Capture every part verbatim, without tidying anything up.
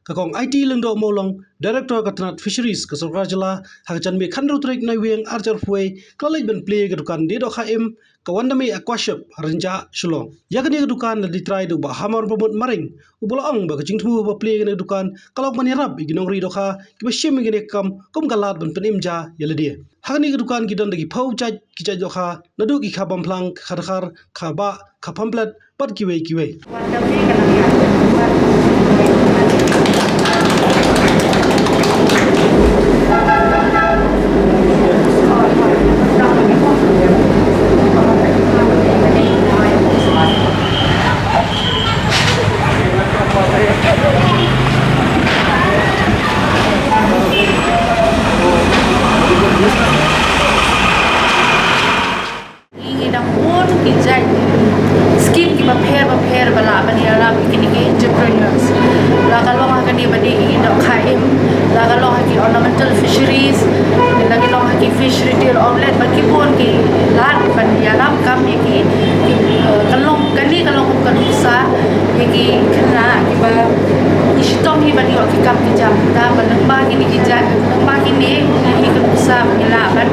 Ka Kong Aiti Lyngdoh Mawlong, Director ka tnat Fisheries ka Sorkar Jylla, ha ka janmiet khathynriew tarik Naiwieng arhajar arphew wei, ka la leit ban plie ïa ka dukan Dei Dohkha Im, ka Wandameh Aquashop, ha Rynjah, Shillong. Ïa kane ka dukan la dei trai da u Bah Hamar Pramod Maring, uba la ong ba ka jingthmu ba plie ïa kane ka dukan ka long ban ïarap ïa ki nongri dohkha kiba shim ïa kane ka kam kum ka lad ban pynim ja ïa lade. Ha kane ka dukan ki don da ki phew jait ki jait dohkha, naduh ki kha bamphlang, kha dkhar, kha bah, kha pamplet bad kiwei kiwei. Ngi dang bun ki jait skim kiba pher ba pher ba lah ban ïarap ïa kine ki entrepreneurs. La ka long ha kane ba dei i dohkha im, la ka long ha ki ornamental fisheries, la ka long ha ki fish retail outlet, bad ki bun ki lad ban ïarap kam ïa ki, ki, eh, ka long, kane ka long kum ka nuksa ïa ki khynnah kiba ngi shitom hi ban ïoh ki kam ki jam. Te ba lyngba kine ki jait, lyngba kine hi ka nuksa ba ngi lah ban,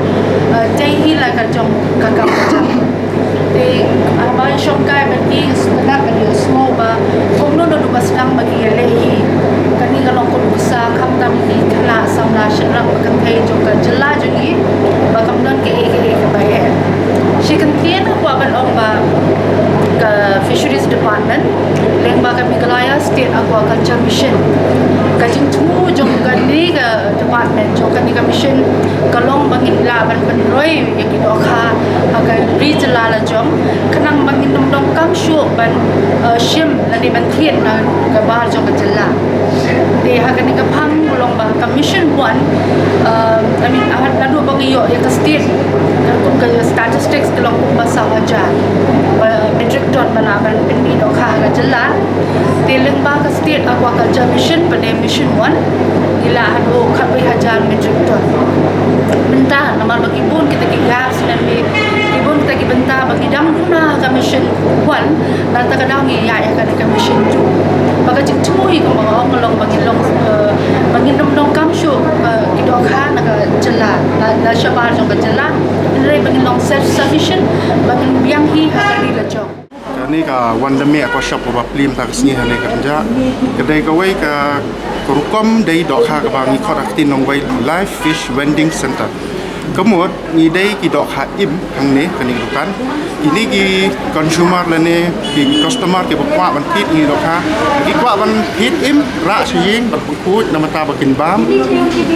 eh, tei hi la ka jong ka kam ka jam. Te, ah, ba shong kai ba ki sngewtynnat ba ki sngew ba kumno naduh ba sdang ba ki ïaleh hi kane ka long ka nuksa, khamtam ki khynnah samla shynrang ba kynthei jong ka jylla jong ngi, ba kam don kaei kaei kaba eh. Shi kyntien nga kwah ban ong ba ka Fisheries Department lyngba ka Meghalaya State Aquaculture Mission, ka jingthmu jong kane ka department, jong kane ka mission, ka long ba ngin lah ban pynroi ïa ki dohkha ha ka ri jylla la jong, khnang ba ngin ym donkam shuh ban, eh, shim lane ban thied na ka bar jong ka jylla. Te ha kane ka phang ka long ba ka mission one, eh, I mean, ha, naduh ba ngi ïoh ïa ka state, ka kum ka statistics ka long kumba saw hajar, eh, metric ton ba lah ban pynmih dohkha ha ka jylla. Te lyngba ka State Aquaculture Mission, pat mission one, ngi lah haduh khatwei hajar metric ton. Bynta namar ba ki bun kita ki gaps, lane ki bun kita ki bynta ba ngi dang duna ha ka mission one, nangta ka daw ngi ïaid ïa ka, ka mission two. Ba ka jingthmu hi kumba nga ong ka long ba ngin long, eh, ba ngin ym donkam shuh, eh, ki dohkha na ka jylla, na, na shabar jong ka jylla. Hynrei ba ngin long self sufficient, ba ngin biang hi ha ka ri la jong. Kane ka Wandameh Aquashop kaba plie mynta ka sngi hangne ha Rynjah, ka dei kawei ka, ka rukom dei dohkha kaba ngi khot ha ka ktien nongwei Live Fish Vending Center. Ka mut ngi dei ki dohkha im hangne, kane ka dukan. Kine ki consumer lane ki customer kiba kwah ban thied ïa kine ki dohkha, ki kwah ban thied im, rah sha ïing ban pynkhuid namar ba kin bam,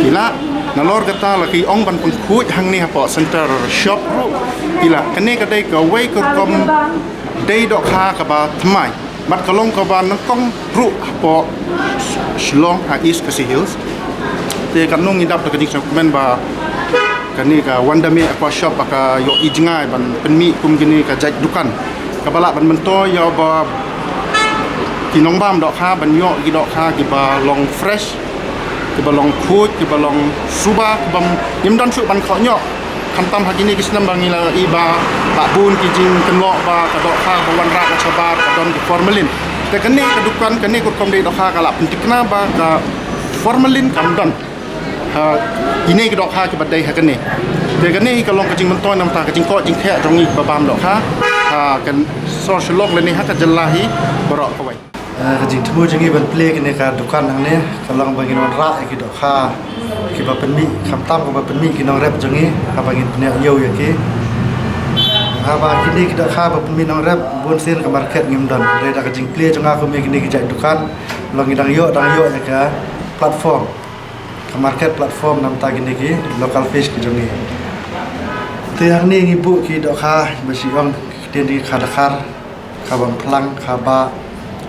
ki lah. Nalor kata la ki ong ban pynkhuid hangne hapoh center shop ruh, ki lah. Kane ka dei kawei ka rukom dei dohkha kaba thymmai bad ka long kaba nyngkong ruh hapoh Shillong ha East Khasi Hills. Te katno ngi dap da ka jingsngewkmen ba kane ka Wandameh Aquashop ba ka ïohi jngai ban pynmih kum kine ka jait dukan kaba lah ban myntoi ïa ba ki nongbam dohkha ban ïoh ki dohkha kiba long fresh, kiba long khuid, kiba long suba, kiba ngim don shuh ban khohñioh. Khamtam ha kine ki snem ba ngi la i ba, ba bun ki jingkynnoh ba ka dohkha ba wanrah na shabar ka don ki formalin. Te kane ka dukan, kane ka rukom dei dohkha ka la pynthikna ba ka formalin kam don ha kine ki dohkha kiba dei ha kane. Te kane hi ka long ka jingmyntoi namar ka jingkoh jingkhiah jong ngi kiba bam dohkha ha ka sor Shillong lane ha ka jylla hi baroh kawei. Ah, ka jingthmu jong ngi ban plie kane ka dukan hangne ka long ba ngin wanrah ïa ki dohkha kiba pynmih, khamtam kaba pynmih ki nongrep jong ngi, haba ngin pynïaid ïew ïa ki. Haba kine ki dohkha ba pynmih nongrep, bun sien ka market ngim don. Hynrei da ka jingplie jong nga kum ïa kine ki jait dukan, long ngi dang ïoh, dang ïoh ïa ka platform, ka market platform namar kine ki local fish ki jong ngi. Te hangne ngi buh ki dohkha ba shu ong ki ktien ki kha dkhar, kha bamphlang, kha bah,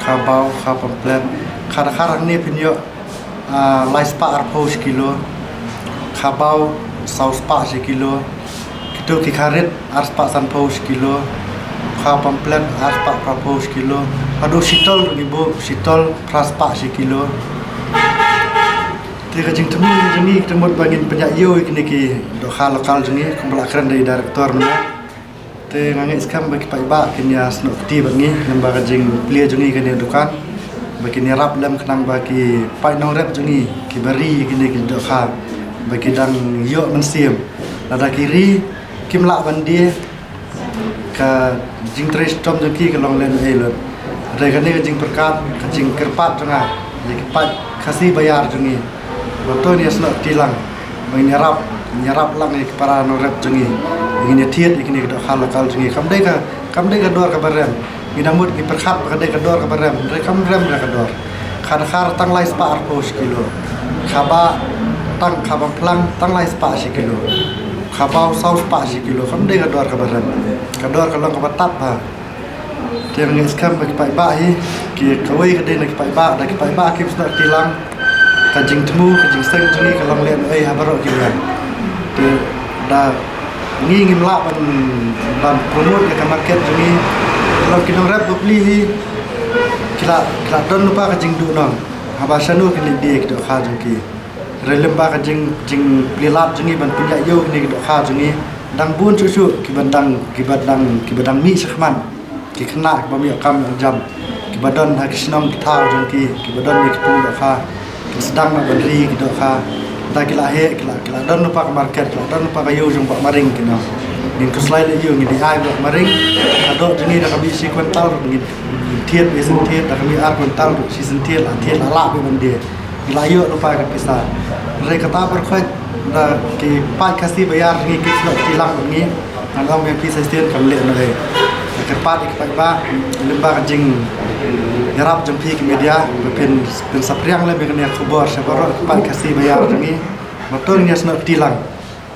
kha baw, kha pamplet. Kha dkhar hangne phin ïoh, ah, lai spah arphew shi kilo. Kha baw saw spah shi kilo. Kito ki kha rit ar spah sanphew shi kilo. Kha pamplet ar spah phraphew shi kilo. Haduh shitol ruh ngi buh, shitol phra spah shi kilo. Te ka jingthmu jong ngi ka mut ba ngin pynïaid ïew ïa kine ki dohkha local jong ngi kumba la kren da i director mynne. Te nga ngeit skhem ba ki paidbah kin ïa snoh kti bad ngi lyngba ka jingplie jong ngi kane ka dukan. ba kin ïarap lem khnang ba ki paid nongrep jong ngi kiba ri ïa kine ki dohkha ba ki dang ïoh mynsiem. Lada ki ri kim lah ban die, ka jingtrei shitom jong ki ka long lehnohei lut. Hynrei kane ka jingpyrkhat, ka jingkyrpad jong nga ïa ki paid Khasi ba ïar jong ngi, ba to ngin ïasnoh kti lang, ba ngin ïarap, ngin ïarap lang ïa ki para nongrep jong ngi, ngin ïathied ïa kine ki dohkha local jong ngi. Kam dei ka, kam dei ka dor kaba rem. Ngi dang mut ngi pyrkhat ba ka dei ka dor kaba rem, hynrei kam rem ruh ka dor. Kha Dkhar tang lai spah arphew shi kilo. Kha Bah tang, kha Bangphlang tang lai spah shi kilo. Kha Baw saw spah shi kilo. Kam dei ka dor kaba rem. Ka dor ka long kaba tad bha. Te nga ngeit skhem ba ki paidbah hi, ki, kawei ka dei na ki paidbah, da ki paidbah kim snoh kti lang, ka jingthmu, ka jingseng jong ngi ka long lehnohei ha baroh ki liang. Te da ngi ngim lah ban, ban promote ïa ka market jong ngi, ka long ki nongrep bapli hi ki la, ki la don lypa ka jingduhnong haba shano kin leit die ki dohkha jong ki. Hynrei lyngba ka jing, jingplie lad jong ngi ban pynïaid ïew kine ki dohkha jong ngi, dang bun shuh shuh kiba dang, kiba dang, kiba dang mih shakhmat. Ki khynnah kiba ym ïoh kam ïoh jam, kiba don ha ki shnong ki thaw jong ki, kiba don ïa ki pung dohkha, ki sdang noh ban ri ki dohkha. Da ki la heh, ki la, ki la don lypa ka market, ki la don lypa ka ïew jong Bah Maring ki nong. Ngin khuslai leh ïew, ngin ïai Bah Maring. Ka doh jong ngi da ka mih shi kwintal ruh ngin thied, ïa shen thied, da ka mih ar kwintal ruh shi shen thied, la thied la lah beit ban die. Ngi la ïoh lypa ka pisa. Hynrei kata baroh khoit da ki paid Khasi ba ïar ngi ki snoh kti lang bad ngi. Ngan ong ïa phi sa shisien kam lehnohei. Nga kyrpad ïa ki paidbah lyngba ka jingïarap jong phi ki media ba phin, phin saphriang lem ïa kane ka khubor sha baroh ki paid Khasi ba ïar jong ngi. Ba to ngin ïasnoh kti lang.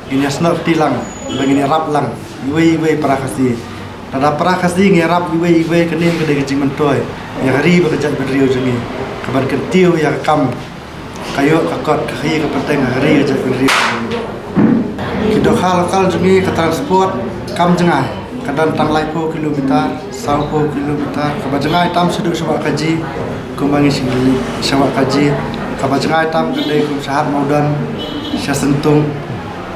Ngin ïasnoh kti lang, ba ngin ïarap lang iwei iwei para Khasi. Lada para Khasi ngi ïarap iwei iwei, kane ka dei ka jingmyntoi ïa ka ri bad ka jaitbynriew jong ngi, kaban kyntiew ïa ka kam, ka ïoh ka kot, ka khie ka pateng ha ka ri ka jaitbynriew. Ki dohkha local jong ngi, ka transport kam jngai, ka don tang laiphew kilometer, sawphew kilometer, kaba jngai tam shaduh sha Wahkaji, kumba ngi shim sha Wahkaji, kaba jngai tam ka dei kum sha Hat Mawdon, sha Syntung,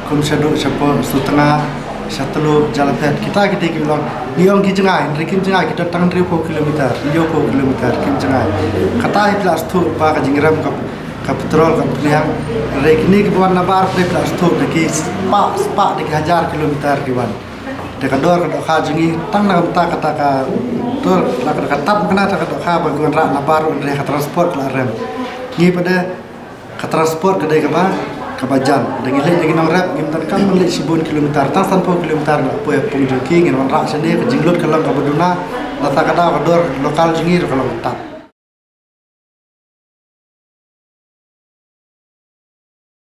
kum shaduh shapoh Sutnga, sha Tlup, Jalaphet, kita kita ki long. Ngi ong ki jngai, hynrei kim jngai, ki don tang hynriewphew kilometer, hynñiewphew kilometer, kim jngai. Kata hi phi la sngewthuh ba ka jingrem ka, ka petrol ka pynïang. Hynrei kine kiba wan nabar phi la sngewthuh da ki spah, spah da ki hajar kilometer ki wan. Te ka dor ka dohkha jong ngi tang na ka bynta kata ka, to la ka, ka tad kane kata ka dohkha ba ki wanrah nabar ruh hynrei ka transport ka la rem. Ngi pat de ka transport ka dei kaba, kaba jan. Da ngi leit da ki nongrep ngim donkam ban leit shibun kilometer, tang sanphew kilometer ngi la poi ha pung jong ki, ngin wanrah shane, ka jinglut ka long kaba duna. Lada ka daw ka dor local jong ngi ruh ka long tad.